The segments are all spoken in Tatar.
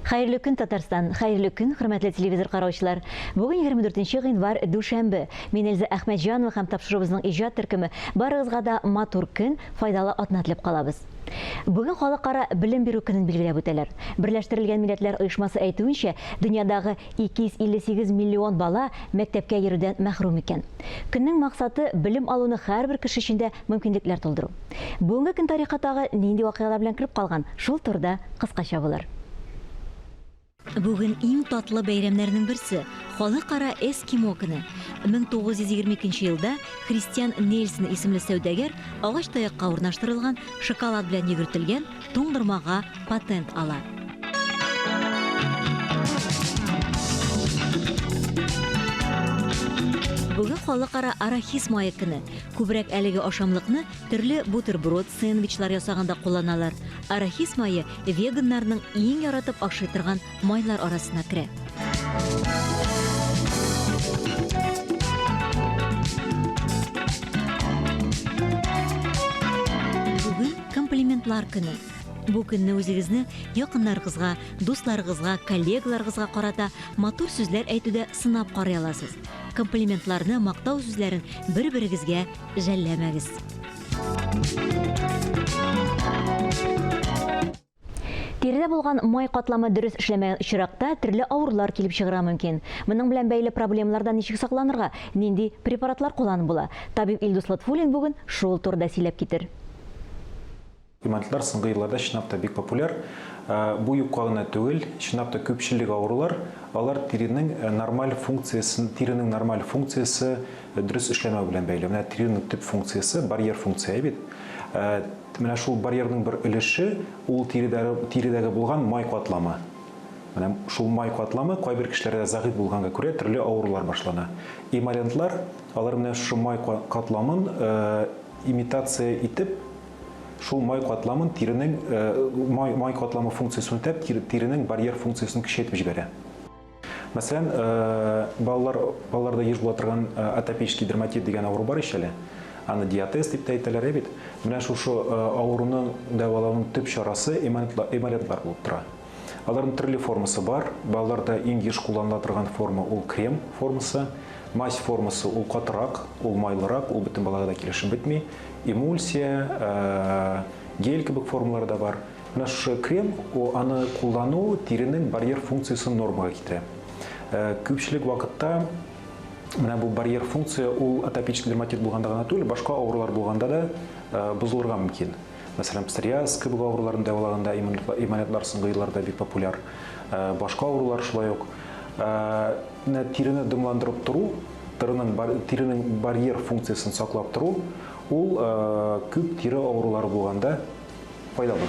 Хәерле көн, Татарстан! Хәерле көн, хөрмәтле телевизор караучылар! Бүген 24 гыйнвар, дүшәмбе. Мин Эльза Әхмәтҗанова һәм тапшыруыбызның иҗат төркеме барыгызга да матур көн, файдалы атна теләп калабыз. Бүген халыкара белем бирү көнен билгеләп үтәләр. Берләштерелгән Милләтләр Оешмасы әйтүенчә, дөньядагы 258 миллион бала мәктәпкә йөрүдән мәхрүм икән. Көннең максаты, белем алуны һәрбер кеше өчен дә мөмкинлекләр тулдыру. Бүгенге көн тарихка тагы нинди вакыйгалар белән кереп калган, шул турыда кыскача булыр. Бүген иң татлы бәйрәмнәрнең берсе, Халыкара эскимо көне. 1922 елда Христиан Нельсон исемле сәүдәгәр агач таякка урнаштырылган шоколад белән йөгертелгән туңдырмага патент ала. Бүген халыкара арахис мае көне. Күбрәк әлеге ашамлыкны төрле бутерброд, сэндвичлар ясаганда кулланалар. Арахис мае веганнарның иң яратып ашый торган майлар арасына керә. Бүген комплиментлар көне. Бу көнне үзегезне якыннарыгызга, дусларыгызга, коллегаларыгызга карата матур сүзләр әйтүдә сынап карый аласыз. Комплиментларны, мактау сүзләрен бер-берегезгә жәлләмәгез. Тиредә булган май катламы дөрес эшләмәгән очракта төрле авырулар килеп чыгарга мөмкин. Моның белән бәйле проблемалардан ничек сакланырга, нинди препаратлар кулланып була? Табиб Илдус Лотфуллин бүген шул турыда сөйләп китер. Имплантлар соңгы елларда чынлап та бик популяр. Бу юкка гына түгел, чынлап та күпчелек авырулар, алар тиренең нормаль функциясен, тиренең нормаль функциясе дөрес эшләмәү белән бәйле. Менә тиренең төп функциясе барьер функция бит. Менә шул барьерның бер өлеше ул тиредәге, тиредәге булган май катламы. Менә шул май катламы кайбер кешеләрдә зәгыйфь булганга күрә төрле авырулар башлана. Эмолентлар, алар менә шушы май катламын имитация итеп, шул май катламын тиренең май, май катламы функциясен үтәп, тиренең барьер функциясен көчәйтеп җибәрә. Мәсәлән, балалар, балаларда еш була торган атопический дерматит дигән авыру бар ич әле. Аны диатез дип тә әйтәләр бит. Менә шушы авыруны дәвалауның төп чарасы эмолентлар булып тора. Аларның төрле формасы бар. Балаларда иң еш кулланыла торган форма ул крем формасы. Мазь формасы ул катырак, ул майлырак, ул бөтен балага да килешеп бетми. Эмульсия, гель кебек формалар да бар. Менә шушы крем, аны куллану тиренең барьер функциясен нормага китерә. Күпчелек вакытта менә бу барьер функция ул атопический дерматит булганда гына түгел, башка авырулар булганда да бозылырга мөмкин. Мәсәлән, псориаз кебек авыруларны дәвалаганда эмолентлар соңгы елларда бик популяр. Башка авырулар шулай ук. Менә тирене дымландырып тору, тиренең барьер функциясен саклап тору, ул күп тире авырулары булганда файдалы.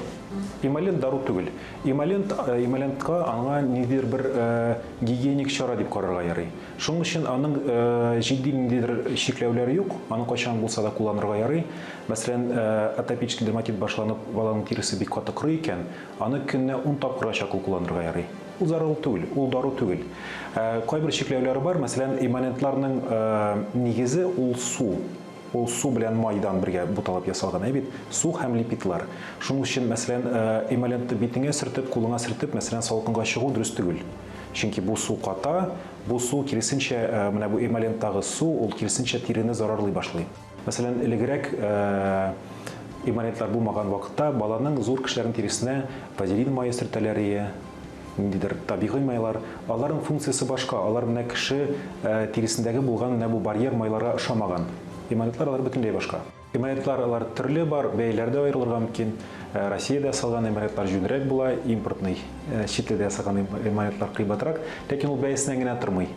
Эмолент дару түгел. Эмолент, э, эмолентка аңа ниндидер бер э, гигиеник чара дип карарга ярый. Шуның өчен аның э, җитди ниндидер чикләүләре юк, аны кайчан булса да кулланырга ярый. Мәсәлән, атопический дерматит башланып, баланың тиресе бик каты корый икән, аны көненә 10 тапкырга чаклы кулланырга ярый. Ул зарарлы түгел, ул дару түгел. Кайбер чикләүләре бар, мәсәлән, эмолентларның нигезе ул су. Ул су белән майдан бергә буталып ясалган, әй бит, су һәм липидлар. Шуның өчен, мәсәлән, эмолентны битеңә сөртеп, кулыңа сөртеп, мәсәлән, салкынга чыгу дөрес түгел. Чөнки бу су ката, бу су киресенчә, менә бу эмоленттагы су, ул киресенчә тирене зарарлый башлый. Мәсәлән, элегрәк эмолентлар булмаган вакытта баланың зур кешеләрнең тиресенә вазелин мае сөртәләр ие. Ниндидер табигый майлар, аларның функциясе башка, алар менә кеше тиресендәге булган менә бу барьер майларга ошамаган. Эмолентлар алар бөтенләй башка. Эмолентлар алар төрле бар, бәяләре дә аерылырга мөмкин. Россиядә ясалган эмолентлар җүнрәк була, импортный, чит илдә ясалган эмолентлар кыйбатрак, ләкин ул бәясеннән генә тормый.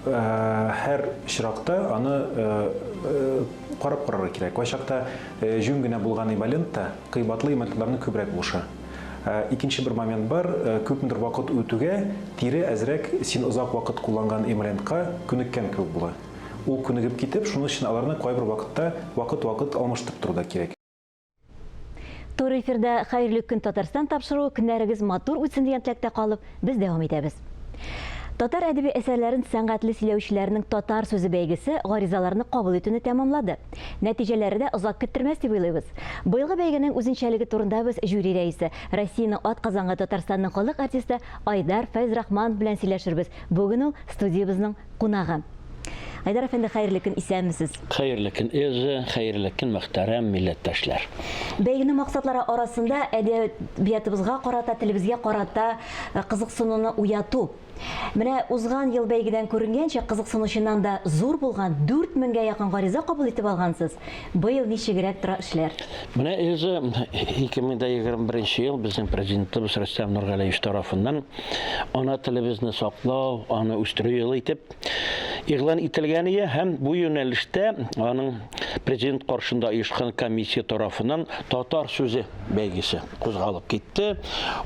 Һәр очракта аны карап карарга кирәк. Кайчакта җүн генә булган эмолент та кыйбатлы эмолентларны күбрәк булыша. Икенче бер момент бар, күпмедер вакыт үтүгә тире әзрәк син озак вакыт кулланган эмолентка күнеккән кебек була. Ул күнегеп китеп, шуның өчен аларны кайбер вакытта вакыт-вакыт алмаштырып тору да кирәк. Туры эфирда Хәерле көн Татарстан тапшыруы, көннәрегез матур үтсен дигән теләктә калып, без дәвам итәбез. Татар әдәби әсәрләрен сәнгатьле сөйләүчеләрнең Татар сүзе бәйгесе гаризаларны кабул итүне тәмамлады. Нәтиҗәләре дә озак көттермәс дип уйлыйбыз. Быелгы бәйгенең үзенчәлеге турында без жюри рәисе, Россиянең атказанган Татарстанның халык артисты Айдар Фәйзрахманов белән сөйләшербез. Бүген ул студиябезнең кунагы. Айдар әфәнде, хәерле көн, исәнмесез. Хәерле көн, Эльза, хәерле көн, мөхтәрәм милләттәшләр. Бәйгенең максатлары арасында әдәбиятыбызга карата, телебезгә карата э, кызыксынуны уяту. Менә узган ел бәйгедән күренгәнчә, кызыксыну чыннан да зур булган, 4000 гә якын гариза кабул итеп алгансыз. Быел ничегрәк тора эшләр? Менә Эльза, 2021 ел безнең президентыбыз Рөстәм Нургалиевич тарафыннан ана телебезне саклау, аны үстерү елы итеп игълан ителгән ие һәм бу юнәлештә аның президент каршында оешкан комиссия тарафыннан татар сүзе бәйгесе кузгалып китте.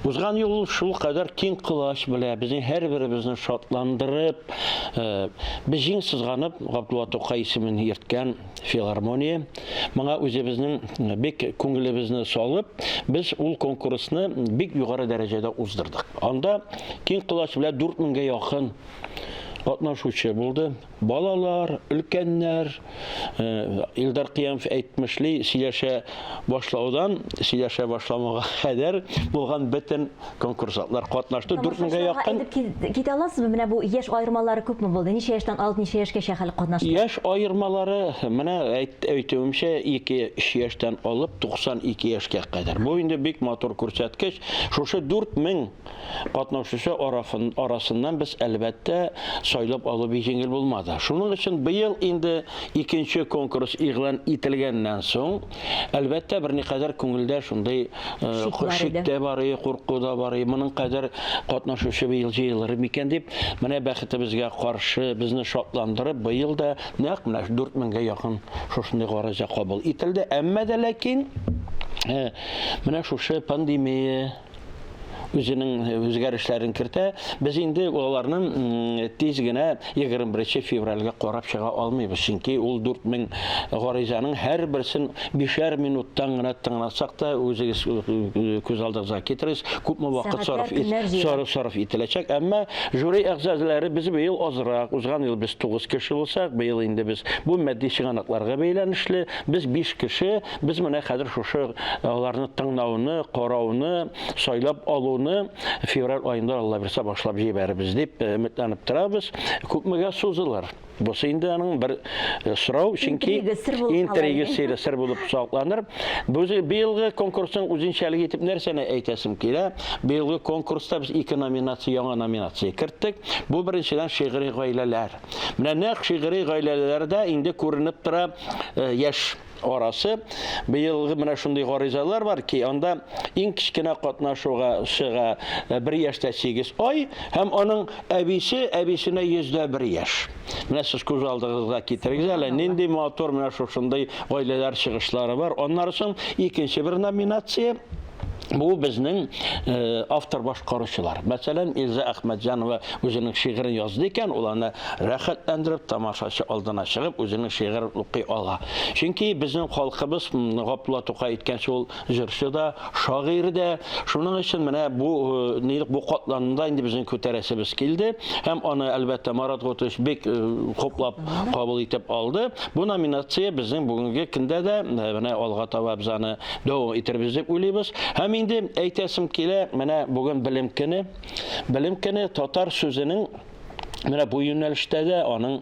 Узган ел ул шул кадәр киң колач белә безнең һәрберебезне шатландырып, э, без җиң сызганып Габдулла Тукай исемен йөрткән филармония моңа үзебезнең бик күңелебезне салып, без ул конкурсны бик югары дәрәҗәдә уздырдык. Анда киң колач белән 4000гә якын катнашучы булды. Балалар, өлкәннәр, э, Илдар Кыямов әйтмешли, сөйләшә башлаудан, сөйләшә башламауга кадәр булган бөтен конкурсантлар катнашты. 4000гә якын. Әйтеп китә аласызмы, менә бу яшь аермалары күпме булды? Ничә яшьтән алып ничә яшькәчә хәл катнашты? Яшь аермалары, менә әйтүемчә, 2-3 яшьтән алып 92 яшькә кадәр. Бу инде бик матур күрсәткеч. Шушы 4000 катнашучы арасыннан без, әлбәттә, сайлап алу бик җиңел булмады. Шуның өчен быел инде икенче конкурс игълан ителгәннән соң, әлбәттә, берникадәр күңелдә шундый шик тә бар иде, курку да бар иде. Моның кадәр катнашучы быел җыелыр микән дип, менә бәхетебезгә каршы безне шатландырып, быел да нәкъ менә 4000гә якын шушындый гариза кабул ителде. Әмма дә ләкин менә шушы пандемия үзенең үзгәрешләрен кертә. Без инде аларны тиз генә 21 февральгә карап чыга алмыйбыз, чөнки ул 4000 гаризаның һәрберсен бишәр минуттан гына тыңласак та, үзегез күз алдыгызга китерегез, күпме вакыт сарыф, сарыф ителәчәк. Әмма жюри әгъзалары без быел азрак, узган ел без 9 кеше булсак, быел инде без бу матди чыганакларга бәйләнешле, без 5 кеше. Без менә хәзер шушы аларны тыңлауны, карауны, сайлап алуны февраль аенда Алла бирсә башлап җибәрербез дип өметләнеп торабыз. Күпмегә сузылыр? Бусы инде аның бер сорау, чөнки интрига сер, сер булып сакланыр. Бу быелгы конкурсның үзенчәлеге итеп нәрсәне әйтәсем килә? Быелгы конкурста без ике номинация, яңа номинация керттек. Бу беренчедән шигъри гаиләләр. Менә нәкъ шигъри гаиләләрдә инде күренеп тора яшь арасы. Быелгы менә шундый гаризалар бар ки, анда иң кечкенә катнашуга чыга э, бер яшьтә 8 ай һәм аның әбисе әбисенә 101 яшь. Менә сез күз алдыгызга китерегез әле, нинди матур менә шушындый гаиләләр чыгышлары бар. Аннары соң икенче бер номинация Бу безнең э, автор башкаручылар. Мәсәлән, Илза Әхмәтҗанова үзенең шигырен язды икән, ул аны рәхәтләндереп тамашачы алдына чыгып үзенең шигырен укый ала. Чөнки безнең халкыбыз Габдулла Тукай әйткәнчә ул җырчы да, шагыйрь дә. Шуның өчен менә бу э, бу катланны да инде безнең күтәрәсебез килде һәм аны әлбәттә Марат Готович бик э, хуплап кабул итеп алды. Бу номинация безнең бүгенге көндә дә менә алга таба без аны дәвам итербез дип уйлыйбыз. Һәм инде әйтәсем килә, менә бүген белем көне. Белем көне татар сүзенең менә бу юнәлештә дә аның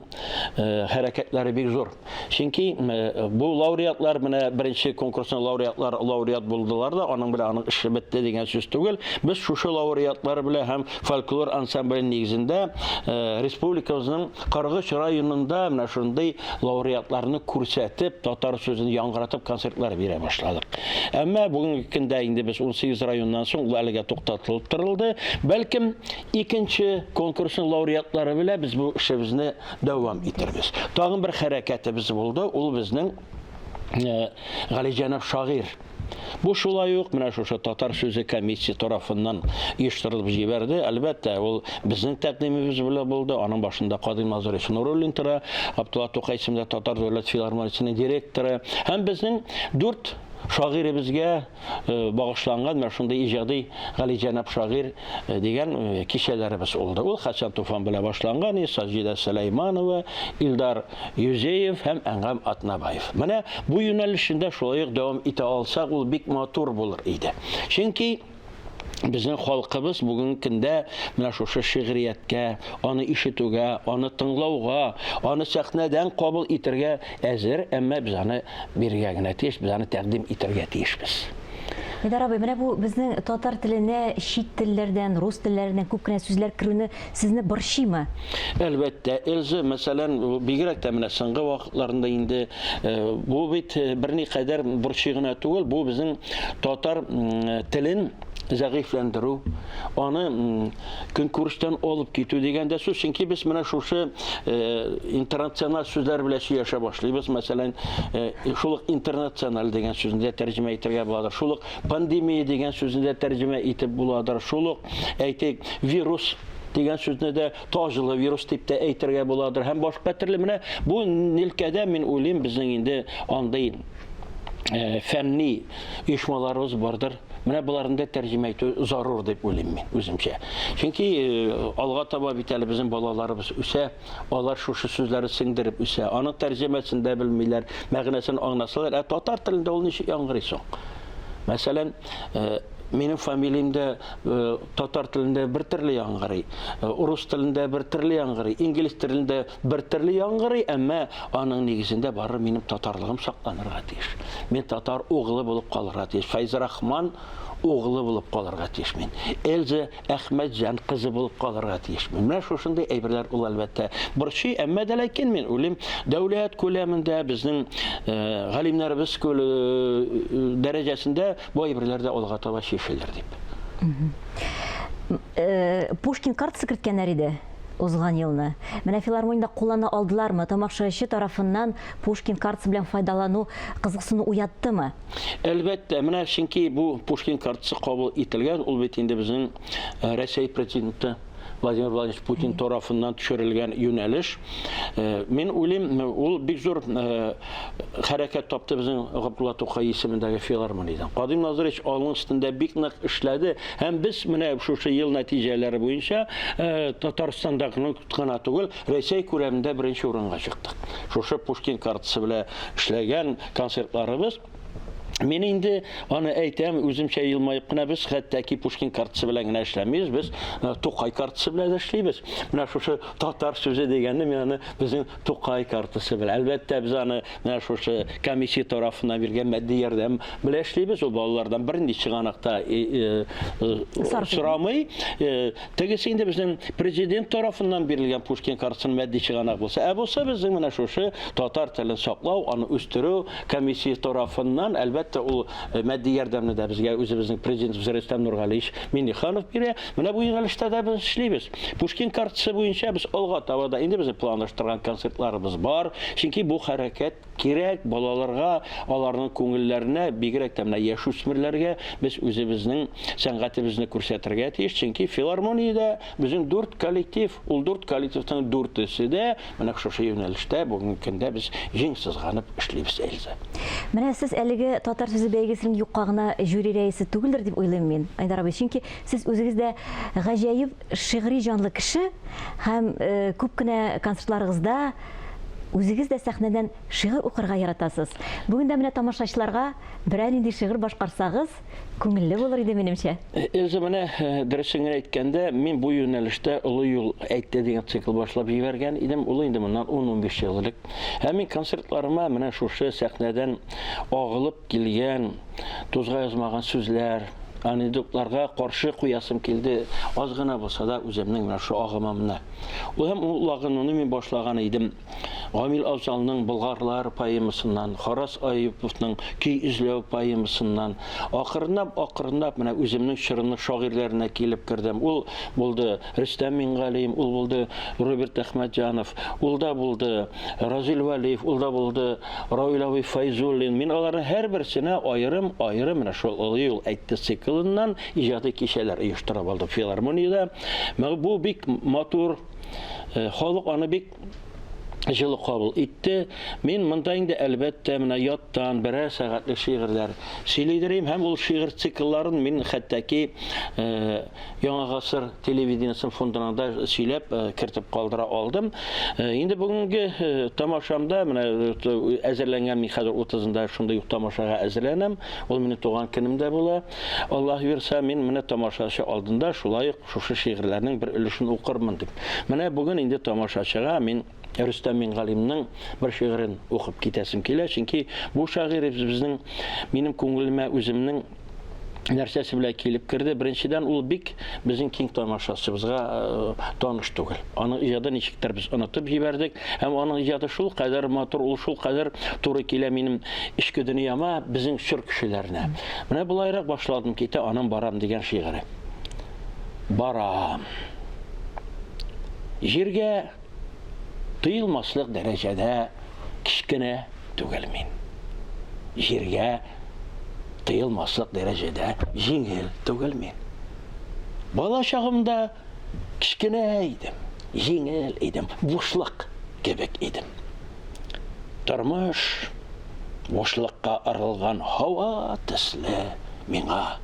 э, хәрәкәтләре бик зур. Чөнки э, бу лауреатлар менә беренче конкурсның лауреатлар лауреат булдылар да, аның белән аның эше бетте дигән сүз түгел. Без шушы лауреатлар белән һәм фольклор ансамбле нигезендә э, республикабызның 43 районында менә шундый лауреатларны күрсәтеп, татар сүзен яңгыратып концертлар бирә башладык. Әмма бүгенге көндә инде без 18 районнан соң ул әлегә туктатылып торылды. Бәлкем, икенче конкурсның лауреатлары белән без бу эшебезне дәвам итербез. Тагын бер хәрәкәтебез булды, ул безнең э, Галиҗәнап шагыйрь. Бу шулай ук менә шушы татар сүзе комиссия тарафыннан оештырылып җибәрде. Әлбәттә, ул безнең тәкъдимебез белән булды. Аның башында Кадыйм Назарович Нуруллин тора, Абдулла Тукай исемендә Татар дәүләт филармониясенең директоры. Һәм безнең дүрт шагыйребезгә багышланган менә шундый иҗади галиҗәнап шагыйрь дигән кичәләребез булды. Ул Хәсән Туфан белән башланган, Саҗидә Сөләйманова, Илдар Юзеев һәм Әнгам Атнабаев. Менә бу юнәлешендә шулай ук дәвам итә алсак, ул бик матур булыр иде. Чөнки безнең халкыбыз бүгенге көндә менә шушы шигърияткә, аны ишетүгә, аны тыңлауга, аны сәхнәдән кабул итәргә әзер, әмма без аны бирергә генә тиеш, без аны тәкъдим итәргә тиешбез. Айдар абый, менә бу безнең татар теленә чит телләрдән, рус телләреннән күп кенә сүзләр керүне сезне борчыймы? Әлбәттә, Эльза, мәсәлән, бигрәк тә менә соңгы вакытларында инде бу бит берникадәр борчый гына түгел, бу безнең татар телен зәгыйфьләндерү, аны көнкүрештән алып китү дигән дә сүз. Чөнки без менә шушы интернациональ сүзләр белән сөйләшә башлыйбыз. Мәсәлән, шул ук интернациональ дигән сүзне дә тәрҗемә итәргә буладыр. Шул ук пандемия дигән сүзне дә тәрҗемә итеп буладыр. Шул ук, әйтик, вирус дигән сүзне дә таҗлы вирус дип тә әйтергә буладыр һәм башка төрле. Менә бу нилкәдә мин уйлыйм, безнең инде андый фәнни оешмаларыбыз бардыр. Менә боларны да тәрҗемә итү зарур дип уйлыйм мин үземчә. Чөнки алга таба бит әле безнең балаларыбыз үсә, алар шушы сүзләрне сеңдереп үсә. Аның тәрҗемәсен дә белмиләр, мәгънәсен аңласалар, ә татар телендә ул ничек яңгырый соң? Мәсәлән, минем фамилиям дә татар телендә бер төрле яңгырый, рус телендә бер төрле яңгырый, инглиз телендә бер төрле яңгырый, әмма аның нигезендә барыбер минем татарлыгым сакланырга тиеш. Мин татар углы булып калырга тиеш. Фәйзрахман углы булып калырга тиеш мин. Эльза Әхмәтҗан кызы булып калырга тиеш мин. Менә шушындый әйберләр ул әлбәттә борчый, әмма дә ләкин мин уйлыйм, дәүләт күләмендә безнең галимнәребез дәрәҗәсендә бу әйберләр дә алга таба чишелер дип. Пушкин картасы керткәннәр иде узган елны. Менә филармониядә куллана алдылармы? Тамашачы тарафыннан Пушкин картасы белән файдалану кызыксыну уяттымы? Әлбәттә, менә чөнки бу Пушкин картасы кабул ителгән, ул бит инде безнең Рәсәй президенты Владимир Владимирович Путин тарафыннан төшерелгән юнәлеш. Мин уйлыйм, ул бик зур хәрәкәт тапты безнең Габдулла Тукай исемендәге филармониядән. Кадыйм Назырович аның өстендә бик нык эшләде һәм без менә шушы ел нәтиҗәләре буенча Татарстанда гына түгел, Рәсәй күләмендә беренче урынга чыктык. Шушы Пушкин картасы белән эшләгән концертларыбыз. Мин инде аны әйтәм, үземчә елмаеп кына, без хәтта ки Пушкин картасы белән генә эшләмибез, без Тукай картасы белән дә эшлибез. Менә шушы татар сүзе дигәнне мин аны безнең Тукай картасы белән. Әлбәттә, без аны менә шушы комиссия тарафыннан биргән матди ярдәм белән эшлибез. Ул балалардан бернинди чыганак та сорамый. Тегесе инде безнең президент тарафыннан бирелгән Пушкин картасын матди чыганак булса, ә булса безнең менә шушы татар телен саклау, аны үстерү комиссиясе тарафыннан, әлбәттә, ул э, матди ярдәмне дә безгә үзебезнең президентыбыз Рөстәм Нургалиевич Миңнеханов бирә. Менә бу юнәлештә дә без эшлибез. Пушкин картасы буенча без алга таба да инде безнең планлаштырган концертларыбыз бар. Чөнки бу хәрәкәт Кирәк балаларга, аларның күңелләренә, бигрәк тә менә яшүсмерләргә без үзебезнең сәнгатебезне күрсәтергә тиеш, чөнки филармониядә безнең дүрт коллектив, ул дүрт коллективның дүртесе дә менә шушы юнәлештә бүгенге көндә без җиң сызганып эшлибез, Эльза. Менә сез әлеге Татар сүзе бәйгесенең юкка гына жюри рәисе түгелдер дип уйлыйм мин, Айдар абый, чөнки сез үзегез дә гаҗәеп шигъри җанлы кеше һәм күп кенә концертларыгызда Үзегез дә сәхнәдән шигырь укырга яратасыз. Бүген дә менә тамашачыларга берәр нинди шигырь башкарсагыз, күңелле булыр иде, минемчә. Эльза, менә дөресен генә әйткәндә, мин бу юнәлештә Олы юл әйтте дигән цикл башлап җибәргән идем. Ул инде моннан ун-унбиш ел элек. Һәм мин концертларыма менә шушы сәхнәдән агылып килгән тузга язмаган сүзләр, анекдотларга каршы куясым килде. Аз гына булса да үземнең менә шушы агымымны. Ул һәм ул агынуны мин башлаган идем. Гамил Афзалның Болгарлар поэмасыннан, Харас Аюповның Көй эзләү поэмасыннан. Акрынлап-акрынлап менә үземнең чорымның шагыйрьләренә килеп кердем. Ул булды Рөстәм Мингалим, ул булды Роберт Әхмәтҗанов, ул да булды Разил Вәлиев, ул да булды Равил абый Фәйзуллин. Мин аларның һәрберсенә аерым-аерым менә шул Олы юл әйтте циклыннан иҗади кичәләр оештырып алдым филармониядә. Бу бик матур, э, халык аны бик җылы кабул итте. Мин монда инде, әлбәттә, менә яттан берәр сәгатьлек шигырьләр сөйлидерим һәм ул шигырь циклларын мин хәтта ки э, Яңа гасыр телевидениесен фондына да сөйләп э, кертеп калдыра алдым. Э, инде бүгенге тамашамда менә әзерләнгән мин хәзер 30-ында шундый ук тамашага әзерләнәм. Ул минем туган көнем дә була. Аллаһ бирса, мин менә тамашачы алдында шулай ук шушы шигырьләрнең бер өлешен укырмын дип. Менә бүген инде тамашачыга мин Рөстәм Мингалимның бер шигырен укып китәсем килә, чөнки бу шагыйрь безнең минем күңелемә үземнең нәрсәсе белән килеп керде. Беренчедән, ул бик безнең киң тамашачыбызга э, таныш түгел. Аның иҗады ничектер без онытып җибәрдек. Һәм аның иҗады шул кадәр матур, ул шул кадәр туры килә минем эчке дөньяма, безнең чор кешеләренә. Менә болайрак башладым китә аның барам дигән шигыре. Барам. Җиргә тоелмаслык дәрәҗәдә кечкенә түгел мин. Җиргә тоелмаслык дәрәҗәдә җиңел түгел мин. Бала чагымда кечкенә идем, җиңел идем, бушлык кебек идем. Тормыш бушлыкка ырылган һава төсле миңа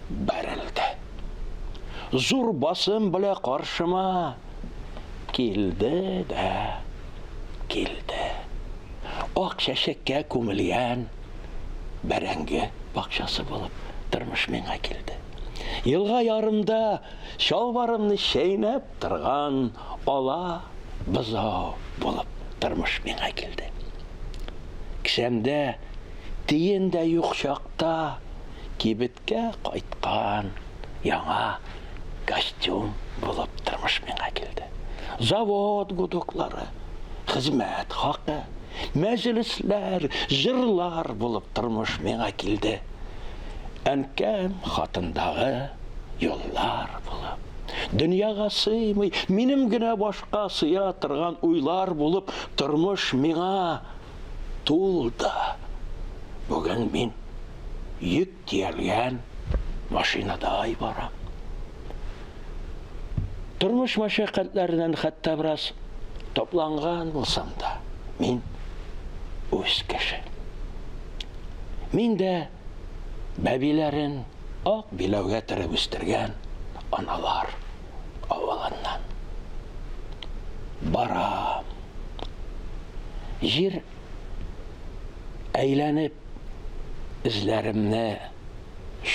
бәрелде. Зур басым белә каршыма килде дә килде. Ак чәчәккә күмелгән бәрәңге бакчасы булып тормыш миңа килде. Елга ярында чалбарымны чәйнәп торган ала бозау булып тормыш миңа килде. Кесәмдә тиен дә юк чакта Кибеткә кайткан яңа костюм булып тормыш миңа килде. Завод гудоклары, хезмәт хакы, мәҗлесләр, җырлар булып тормыш миңа килде. Әнкәм хатындагы юллар булып, дөньяга сыймый, минем генә башка сыя торган уйлар булып тормыш миңа тулды. Бүген мин йөк төялгән машинадай барам. Тормыш мәшәкатьләреннән хәтта бераз тапланган булсам да, мин үз кеше. Мин дә бәбиләрен ак биләүгә төреп үстергән аналар авылыннан. Барам. Җир әйләнеп эзләремне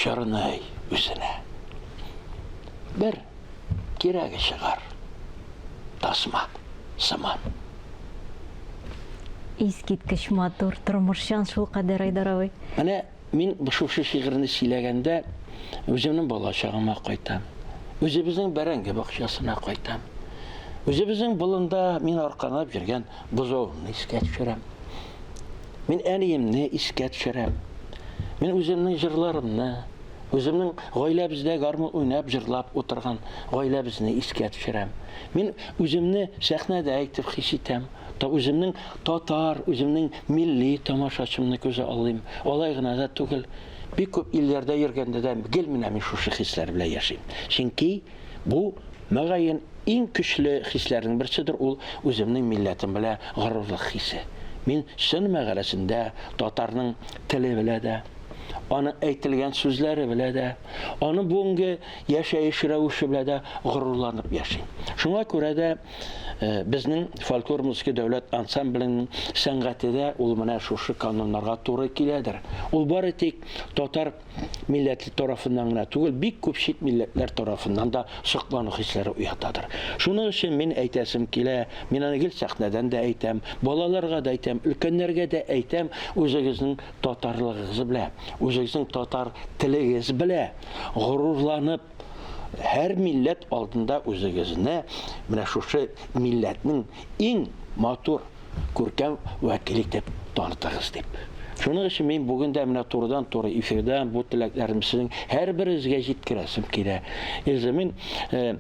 чорный үзенә. Бер кирәге чыгар, тасма сыман. Искиткеч матур, тормышчан шулкадәр, Айдар абый. Менә мин шушы шигырьне сөйләгәндә үземнең бала чагыма кайтам. Үзебезнең бәрәңге бакчасына кайтам. Үзебезнең болында мин арканлап йөргән бозавымны искә төшерәм. Мин әниемне искә төшерәм. Мин үземнең җырларымны, үземнең гаиләбездә гармун уйнап җырлап утырган гаиләбезне искә төшерәм. Мин үземне сәхнәдә әйтеп хис итәм. Та үземнең татар, үземнең милли тамашачымны күзә алыйм. Алай гына да түгел, бик күп илләрдә йөргәндә дә гел менә мин шушы хисләр белән яшим. Чөнки Бу, мөгаен, иң көчле хисләрнең берседер, ул үземнең милләтем белән горурлык хисе. Мин чын мәгънәсендә татарның теле белә дә, аның әйтелгән сүзләре белә дә, аның бүгенге яшәеш рәвеше белә дә горурланып яшим. Шуңа күрә дә э, безнең фольклор музыка дәүләт ансамбленең сәнгате дә ул менә шушы кануннарга туры киләдер. Ул бары тик татар милләте тарафыннан гына түгел, бик күп чит милләтләр тарафыннан да соклану хисләре уятадыр. Шуның өчен мин әйтәсем килә, мин аны гел сәхнәдән дә әйтәм, балаларга да әйтәм, өлкәннәргә дә әйтәм, үзегезнең татарлыгыгыз белә, үзегезнең татар телегез белә горурланып, һәр милләт алдында үзегезне менә шушы милләтнең иң матур күркәм вәкил итеп танытыгыз дип. Шуның өчен мин бүген дә менә турыдан-туры эфирда бу теләкләремне сезнең һәрберегезгә җиткерәсем килә. Эльза, мин э,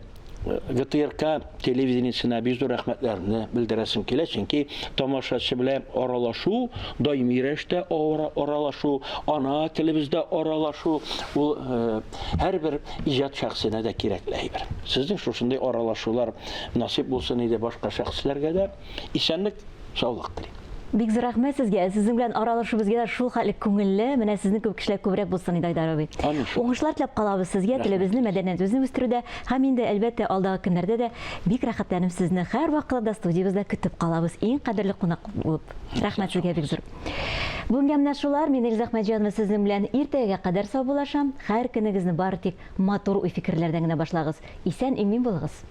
ГТРК телевидениесенә бик зур рәхмәтләремне белдерәсем килә, чөнки тамашачы белән аралашу, даими рәвештә аралашу, ана телебездә аралашу, ул э, һәрбер иҗат шәхесенә дә кирәкле әйбер. Сезнең шушындый аралашулар насыйп булсын иде башка шәхесләргә дә. Исәнлек, саулык телим. Бик зур рәхмәт сезгә. Сезнең белән аралашу безгә дә шул хәтле күңелле. Менә сезнең кебек кешеләр күбрәк булсын иде, Айдар абый. Амин. Уңышлар теләп калабыз сезгә, телебезне, мәдәниятебезне үстерүдә һәм инде, әлбәттә, алдагы көннәрдә дә бик рәхәтләнеп сезне һәрвакытта да студиябездә көтеп калабыз. Иң кадерле кунак булып. Рәхмәт сезгә бик зур. Бүгенгә менә шулар. Мин Эльза Әхмәтҗанова сезнең белән иртәгәгә кадәр саубуллашам. Һәр көнегезне бары тик матур уй-фикерләрдән генә башлагыз. Исән-имин булыгыз.